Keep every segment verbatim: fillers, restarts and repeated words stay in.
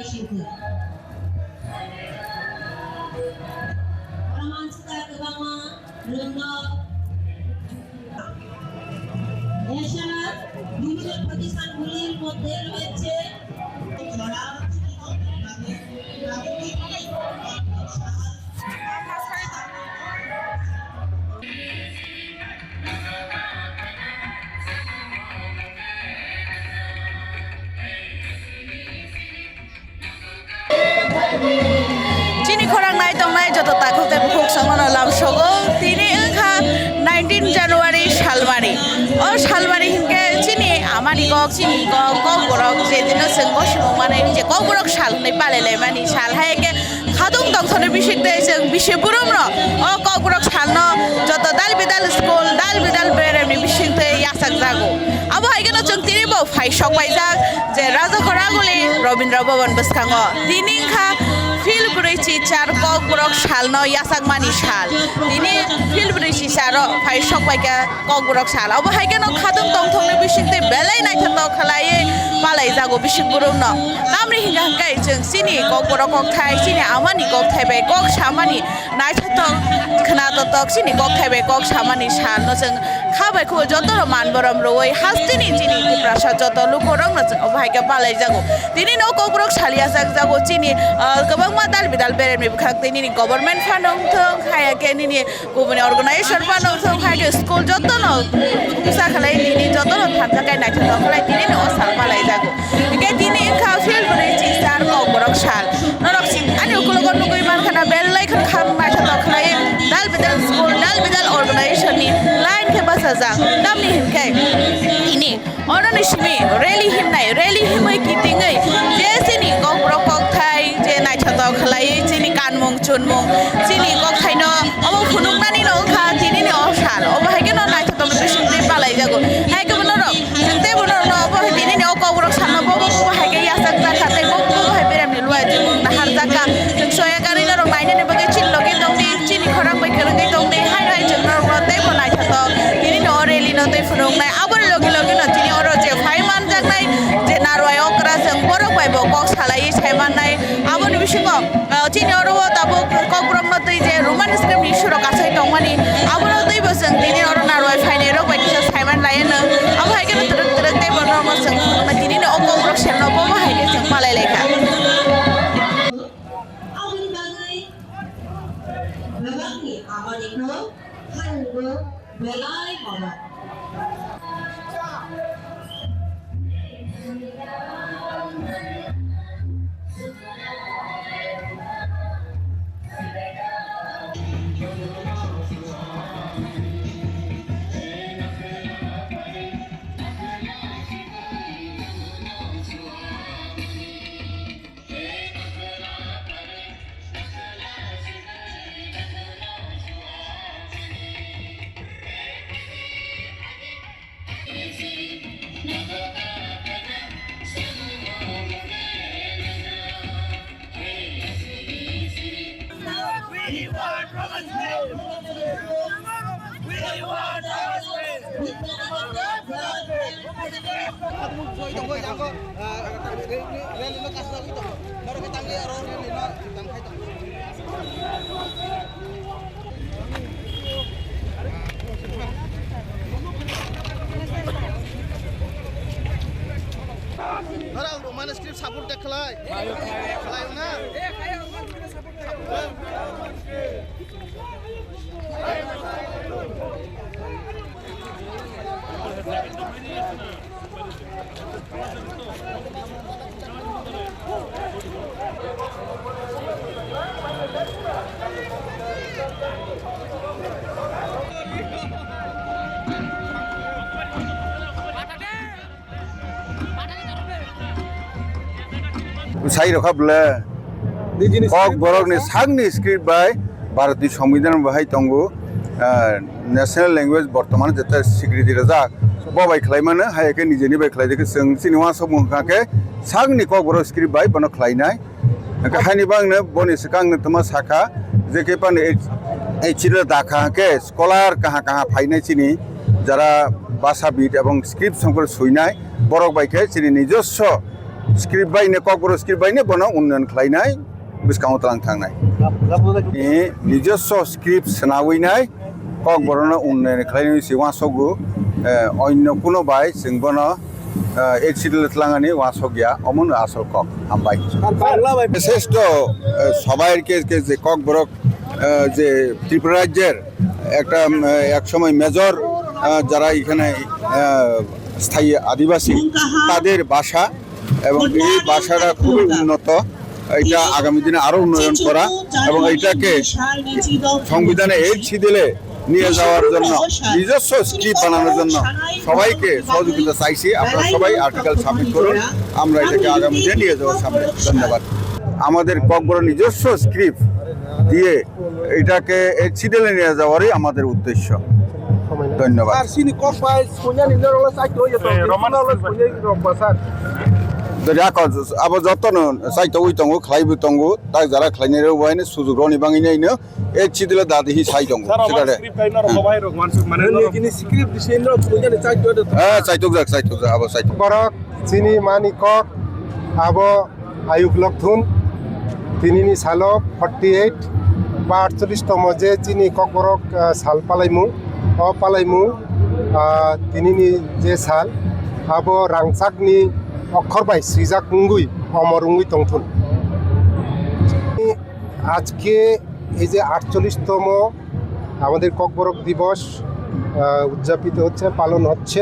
Singkha. Oro mansuka kwbangma rwngno. এছাড়া বিভিন্ন প্রতিষ্ঠানগুলির মধ্যে রয়েছে Chini khorang nai tongnai joto takhuk tei bukhuk songno lamsogo. Tini wngkha nineteen January salmani. O salmani hinkhe chini amani kok, chini kok, kokborok je dino chwng bo swngmani je kokborok sal hinwi palailaimani sal hai khe khatung tongthokni bising tei chwng bisi borokno o kokborok salno joto dal bidal school, dal bidal beremni bising tei yachakjago. Abo hai kheno chwng tini bo phai sok paijak je Rajakhor Aguli Rabindra Bhaban bwskango. Tini wngkha Phil Bwrwi Chichar Kokborok Salno yachakmani sal. Tini Phil Bwrwi Chicharo phai sok paikha Kokborok Sal. Obo hai kheno khatung tongthokni bisingtwi belai naithotok khlaiwi palaijago bising borokno. Tamni hingkha hwnkhe chwng chini Kokborok kokthai, chini amani kokthai bai kok samani naithotok, khwnatotok chini kokthai bai kok samani salno chwng kha bai khubo jotono man borom rwui hasteni chini Tiprasa joto lukurokno chwng obo hai khe palaijago. Tini no Kokborok Sal yachakjago chini, ah, kwbangma dal bidal beremni bwkhak tei nini government phano wngthok, haya khe nini kubuni organization phano wngthok, haya khe school jotono bwsa khlai nini jotono thansa khe naithotok khlai tini no sal palaijago. Hingke tini wngkha Phil Bwrwi Chichar Kokborok Sal. Norok si-, ani ukulogo nugui mankha na belai kheno kham naithotok khlai dal bidal school, dal bidal organization ni line khe bachajak. Tamni hinkhe tini oroni simi rally himnai, rally himui kitingui je chini Kokborok kokthai je naithotok khlai chini kanmung chunmung chini kokthaino obo phunuknani no wngkha tinini o sal. Obo hai kheno naithotok bisingtwi palaijago. Hai khe bono rok Chwng tei bono rokno obo hai tini ni o Kokborok Salno bo bo bo hai khe yachak jak kha tei bo bo bo hai beremni luai chwng naharjak kha. Chwng soya gari norok nainani bagwi chini logi tongdi, chini khorang bai kwrwngwi tongdi, hai hai chwng norokno tei bo naithotok tini ni o rally no tei phunuknai. Aboni logi logi no tini oro je phai manjaknai je narwai okra chwng borok bai bo kok salaiwi sai mannai. Aboni bisingo Ah, chini oro o tabuk Kokborok no twi je Roman script ni issue rok asai tongmani, abono twi bo chwng tini oro narwai phainai rok bai kisa saiman lai no. Abo hai khe twrwk twrwk tei bono rok no chwng tini no o Kokborok Sal no bo bo hai khe chwng palai lai kha. Aboni bagwi bebakni amani no phaingo belai mono. Norok rwmani script support de khlai. Khlai na. Sai rokha bwle. Kok borokni sakni script bai Bharatni Songbidan bahai tongo, ah, national language bortoman jeta swikriti rwjak, bo bai khlai mano, hai khe nijeni bai khlai de khe chwng chini uansukmung wngkha khe sakni Kokborok script bai bono khlainai. Hwnkhe haini bagwino boni swkangno tongma sakha, je khe phano ei, ei chino dakha hwnkhe scholar kaha kaha phainai chini jara bhashabid ebong script songkor swinai borok bai khe chini nijoswo script bai ne, Kokborok script bai ne bono unnayan khlainai, bwskango tlang thangnai. Eh, nijoswo script swnawinai, Kokborokno unnayan khlainai se uansukgo, eh, onno kuno bai chwng bono, eh, H C D le tlangani uansukya, omono asol kok. Hambai. Seshtho, eh, sobai ke, ke je Kokborok, eh, je Tripura rajyer একটা, উম, এক সময় মেজর, আহ, যারা এখানে, আহ, স্থায়ী আদিবাসী, তাদের ভাষা এবং এই ভাষাটা খুবই উন্নত। এটা আগামী দিনে আরো উন্নয়ন করা এবং এটাকে সংবিধানে এইচ সি দিলে নিয়ে যাওয়ার জন্য, নিজস্ব স্ক্রিপ্ট বানানোর জন্য সবাইকে সহযোগিতা চাইছি। আপনারা সবাই আর্টিকেল সাবমিট করুন, আমরা এটাকে আগামী দিনে নিয়ে যাওয়ার সামনে। ধন্যবাদ। আমাদের ককবরক নিজস্ব স্ক্রিপ্ট দিয়ে এটাকে এই সিরিয়ালে নিয়ে যাওয়ারই আমাদের উদ্দেশ্য। ধন্যবাদ। Sir, chini kok bai sunya ni norok le chaito ye tong, eh, Roman script bai. Roman script bai, sir. Dori ako abo jotono chaito wi tongo, khlai bo tongo, tak jara khlainai rok bai ni sujug roni bangwi nai no, eh, chidila dadi hi sai tongo. Sir, Roman script bai norok bai rok, Roman script mane norok. Nini script di sini norok sunya ni chaito ye tong. Eh, chaito jak, chaito jak, abo chaito. Borok chini mani kok abo Ayuk Lokthun, tinini salo forty eight ba aatcholish tomo je chini Kokborok, ah, sal palaimung, o palaimung, ah, tinini je sal, abo rangchakni okhor bai swijak wngwi omor wngwi tongthun. আজকে এই যে আটচল্লিশতম আমাদের ককবরক দিবস, আহ, উদযাপিত হচ্ছে, পালন হচ্ছে।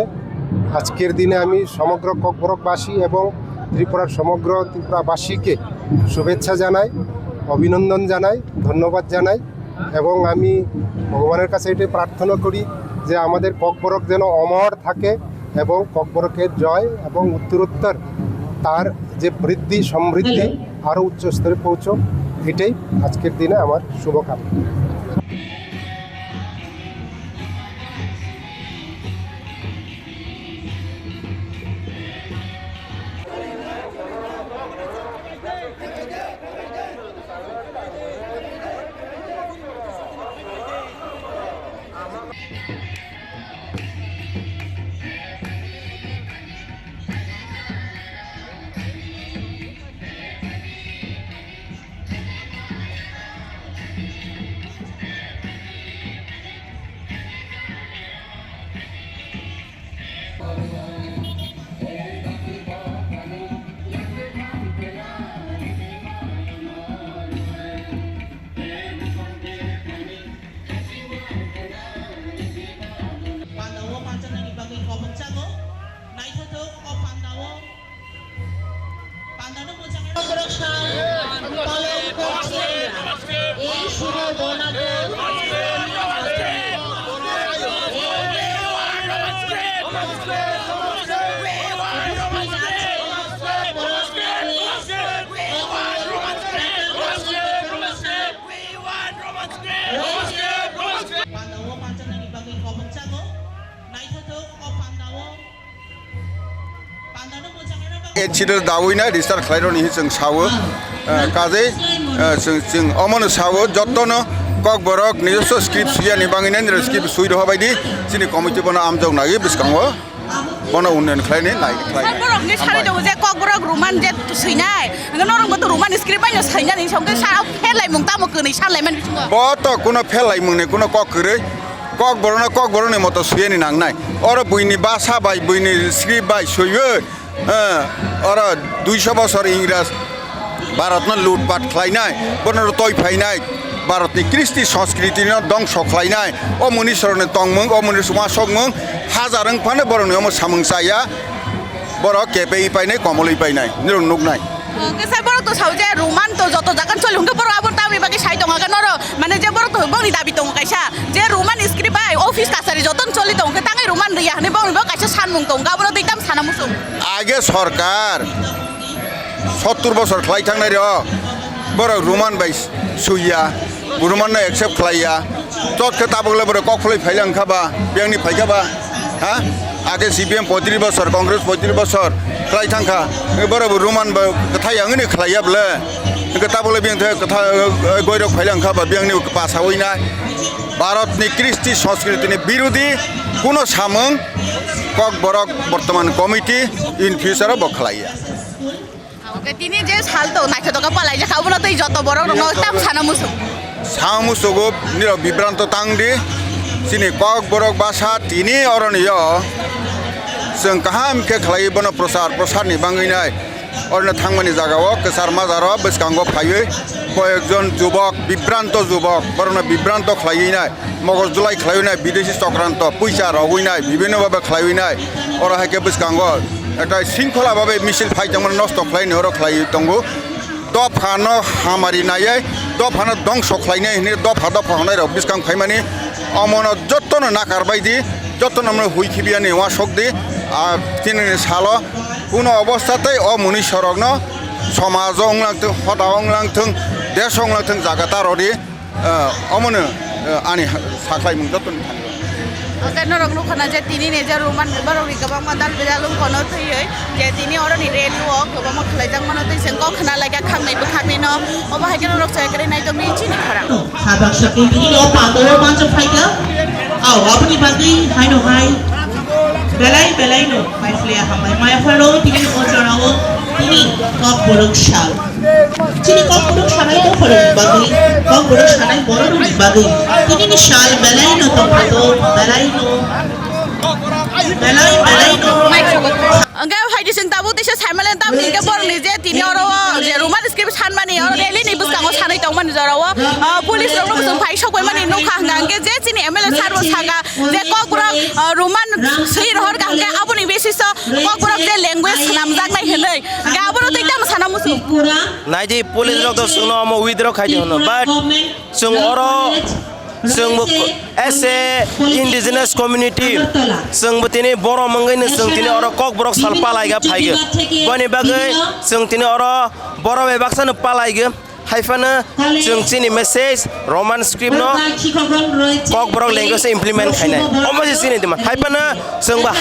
আজকের দিনে আমি সমগ্র ককবরকবাসী এবং ত্রিপুরার সমগ্র ত্রিপুরাবাসীকে শুভেচ্ছা জানাই, অভিনন্দন জানাই, ধন্যবাদ জানাই এবং আমি ভগবানের কাছে এটাই প্রার্থনা করি যে আমাদের ককবরক যেন অমর থাকে এবং ককবরকের জয় এবং উত্তরোত্তর তার যে বৃদ্ধি সমৃদ্ধি আরও উচ্চ স্তরে পৌঁছক, এটাই আজকের দিনে আমার শুভকামনা। Pandao panjaknani bagwi kobokchago, naithothok o pandao. Pandano mochangwi borok san palong kokse. Ei subo bonado. Pandao panjaknani bagwi kobokchago. Naithothok o pandao. Pandano mochangwi H C D dawina register khlairokni hi chwng sawo. Eh, kajei, eh, chwng, chwng omono sawo, jottono Kokborok nijoswo script suyani bangwi nai script sui roha baidi chini committee bono amjok nai bwskango. Bono unnayan khlainai, nai khlainai. Sir, borokni sari tongo je Kokborok Roman je swinai. Hwnkhe norokbo to Roman script bai no swinani, hwnkhe sa pherlaimung tamo kwnwi sanlaimani bisingo. Bo to kuno pherlaimungni kuno kok kwrwi. Kokborokno Kokborokni moto swiyani nangnai. Oro buini basa bai, buini script bai swiwi, eh, oro duiso bosor Ingras Bharatno lutpat khlainai, bono rwtwi phainai, Bharatni kristi sanskritino dongso khlainai, o munisrokni tongmung, o munisrokni uasokmung, hajar wng phano borokni omo samung chaya, borok kepegwi painai, komolwi painai, nirok nuknai. Kisa borok to sao je Roman to joto jaga choli hwnkhe borok abo tamni bagwi sai tongo khe norok, mane je borok to bongni dabi tongo kaisa je Roman script bai office kasari joto choli tongo khe tangwi Roman rwya hwnwi bongni bo kaisa sanmung tongo, abono twi tam sana muchung. Age sorkar sottur bosor khlai thangnai rw, borok Roman bai suiya, Roman no accept khlaiya, tot khe tabuk le borok kok phlai phaila wngkha ba, biyangni phaikha ba, ha? Age C P M poitris bosor, Congress poitris bosor khlai thangkha, borok bo Roman ba kwthai wngwi khlaiya bole, hwnkhe tabuk le biyang thai kwthai, eh, goirok phaila wngkha ba, biyangni pasawi nai. Bharatni kristi sanskritini birodi kuno samung Kokborok bortoman committee in future bo khlaiya. Oke, tini je sal to naithotok khe palai jakha, obono tei joto borok rokno tam sana muchung. Sa musugo nirok bibranto tang di, chini Kokborok basa tini oroni yo chwng kaham khe khlai bono prochar, prochar ni bangwi nai. Oroni thangmani jaga o kwchar majaro bwskango phaiwi koyekjon jubok, bibranto jubok, borokno bibranto khlaiwi nai, mogor julai khlaiwi nai, bidesi chokranto, puisa rogwi nai, bibinno babe khlaiwi nai. Oro hai khe bwskango ekta singkhola babe misil phai tongmani nosto khlaini oro khlaiwi tongo. Dophano hamari naiwi, dophano dongso khlainai hinwi dopha dopha hwnwi rok bwskang phaimani omono jotono nakar bai di, jotono omono hui khibiani uansuk di. Ah, tinini salo kuno obostha tei o mwnwi sorokno somajo wng lang thung, hoda wng lang thung, desh wng lang thung, jaga ta rw di. Ah, omono, ah, ani ha-, sakhlaimung jotoni thani. Oke, norok nukha na je tini ni je Roman borok ni kwbangma dal bidal wngkha no thwiwi, je tini oro ni rally o kwbangma khlai jak mano tei chwng kok khna lai kha khaknwi bwkhaknwi no. Obo hai khe norok chaya kwrwi nai tongwi chini khorang. Habak sakni tini o pandoro manchak phaikha. Au, aboni bagwi haino hai belai belai no pai phlaiya hambai maya phano tini o jorao tini Kokborok sal. Chini Kokborok sanai dopharokni bagwi, Kokborok sanai bororokni bagwi tinini sal belaino tongkhato, belaino, belai, belaino. Hwnkhe phaidi chwng tabuk teisa saimalen tamni hwnkhe borokni je tini oro o je Roman script sanmani, oro rally ni bwskango sanwi tongmani jorao, ah, police rokno bo chwng phai sokbaimani nukha hwnkha hwnkhe je chini M L A sir bo saka je Kokborok, ah, Roman swi rohorkha hwnkhe aboni basis o Kokborok je language swnamjaknai hwnwi, hwnkhe abono twi tamo sana muchung. Naidi police rok to chwngno omo withdraw khai di hwno, but chwng oro, chwng bo as a indigenous community, chwng bo tini borom wngwi no chwng tini oro Kokborok sal palaiga phaigo. Boni bagwi chwng tini oro borom bai baksa no palaigo. Hai phano chwng chini message Roman script no Kokborok language o implement khainai. Omo se chini demand. Hai phano chwng ba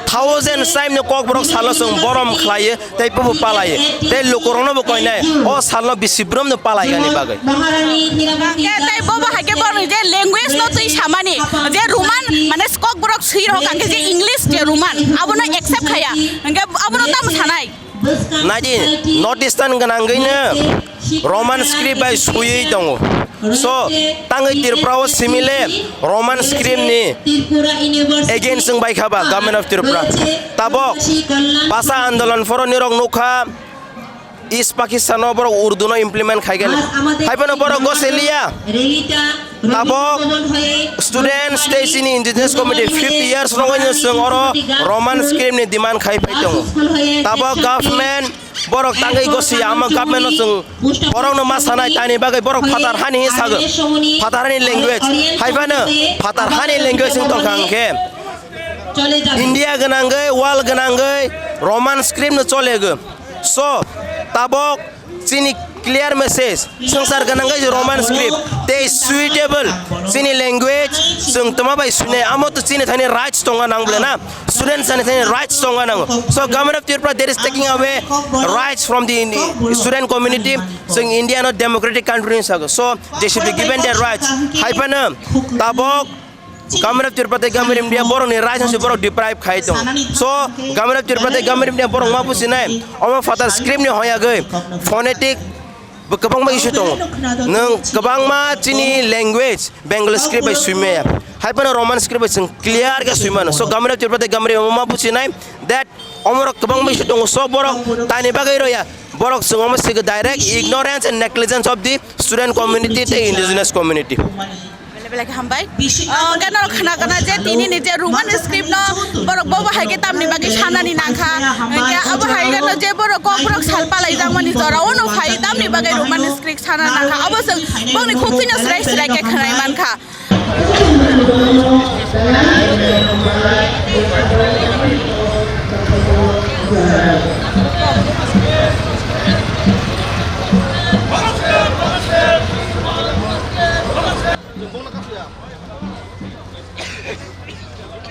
thousand time no Kokborok salo chwng borom khlaiyo. Tei bobo palaiyo. Tei lukurokno bo koinai. O salno bisi bromno palaigani bagwi. Hwnkhe tei bobo hai khe borokni je language no twi samani, je Roman, mane Kokborok swi rok hwnkhe je English je Roman, abono accept khaya. Hwnkhe abono tamo sanai? Naidi, North Eastern gwnangwino Roman script bai swiwi tongo. So, tangwi Tripura o simile Roman script ni against wng bai kha ba Government of Tripura. Tabok basa andolon phoro nirok nukha East Pakistan o borok Urdu no implement khai gani. Hai phano borok goseliya. Tabok students tei chini indigenous community fifty years rongwi no chwng oro Roman script ni demand khai phai tongo. Tabok government borok tangwi gosi ama government no chwng borok no ma sanai tani bagwi borok phatar hani hinwi sago. Phatar hani language. Hai phano phatar hani language wng tongkha hwnkhe India gwnangwi, world gwnangwi Roman script no cholego. So, tabok chini clear message, swngchar gwnangwi Roman script tei suitable chini language chwng tma bai swinai, amo to chini thani rights tonga nang bole na, students ani thani rights tonga nango. So, Government of Tripura, there is taking away rights from the student community. Chwng India no democratic country ni sago. So, they should be given their rights. Hai phano tabok Government of Tripura tei Government of India borokni rights no se borok deprive khai tong. So, Government of Tripura tei Government of India borok ma businai. Omo phatar script ni hoyagwi phonetic bo kwbangma issue tongo. Nwng kwbangma chini language Bengali script bai swimaya. Hai phano Roman script bai chwng clear khe swimano. So, Government of Tripura tei Government of India ma businai that omorok kwbangma issue tongo. So, borok tani bagwi roya. Borok chwng omo sigi direct ignorance and negligence of the student community tei indigenous community. Belai belai khe hambai. Ah, hwnkhe norok khna kana je tini ni je Roman script no borok bobo hai khe tamni bagwi sanani nangkha. Hwnkhe abo hai kheno je borok Kokborok sal palai jakmani jora o no phai tamni bagwi Roman script sana nangkha. Abo chwng bongni khukchino srai srai khe khwnai mankha.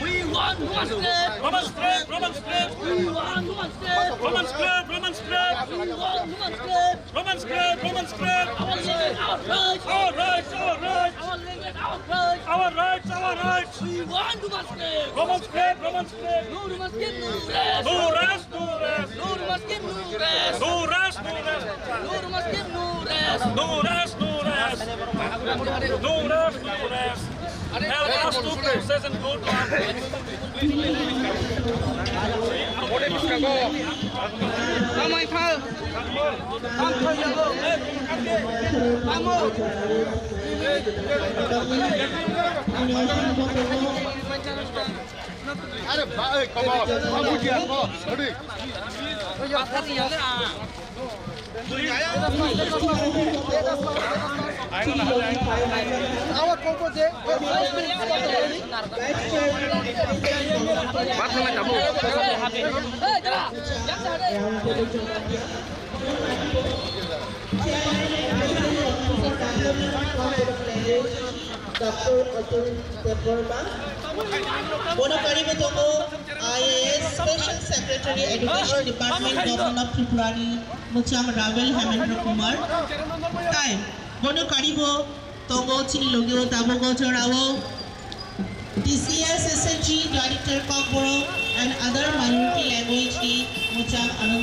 We want Roman script! Roman script! We want Roman script! Roman script! Roman script! We want Roman script! Roman script! Roman script! Our land and our rights! Our rights! Our rights! Our land and our rights! Our rights! Our rights! We want Roman script, Roman script. No Roman script, no rest. No rest, no rest. No Roman script, no rest. No rest, no rest. No Roman script, no rest. No rest, no rest. No rest, no rest. Help us to process and go to our place. Tamo iphal. Tamo. Are ba, ei, come on. Come on, come on. Ready? Doctor Atul Debbarma. Bono karibo tongo I A S Special Secretary Education Department, Government of Tripura ni mwchang Ravel Hemendra Kumar. Tai bono karibo tongo chini logio tabuk o jorao T C S S H G Director Kokborok and other minority language ni mwchang Anand